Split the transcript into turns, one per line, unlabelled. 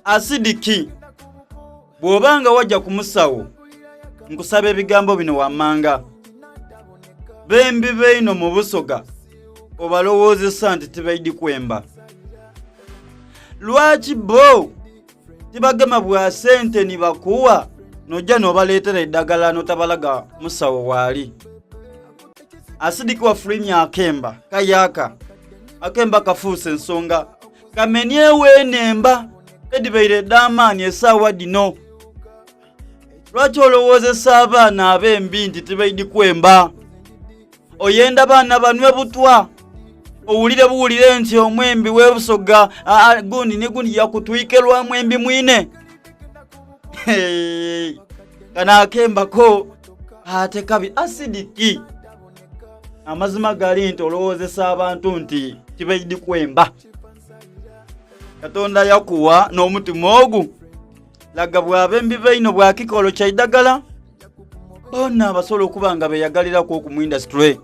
Asidiki, bw'oba nga wajja ku musawo, nkusaba ebigambo bino wammanga. Bembi beino mu Busoga obalowoozesa nti tibaidhi kwemba. Lwaki bo tibagema bwa sente ni bakuwa n'oja n'obaleetera eidagala n'otabalaga musawo waali? Asidiki wafulumya akemba kayaaka. Akemba kafuuse ensonga. Kamenyeewo eno emba edhibaire edh'amaani esaawa dhino. Lwaki olowoozesa abaana ab'embi nti tibaidhi kwemba? Oyenda baana banwe butwa? Owulire buwulire nti omwembi w'e Busoga gundi ni gundi yakutwike lwa mwembi mwine? Kano akemba ko ate kabi asidiki. Amazima gali nti olowoozesa abantu nti tibaidhi kwemba. Katonda yakuwa n'omutima ogu laga bw'abembi baino bwa kikolo kya idagala boona abasobola okuba nga beyagaliraku oku mu indasitule.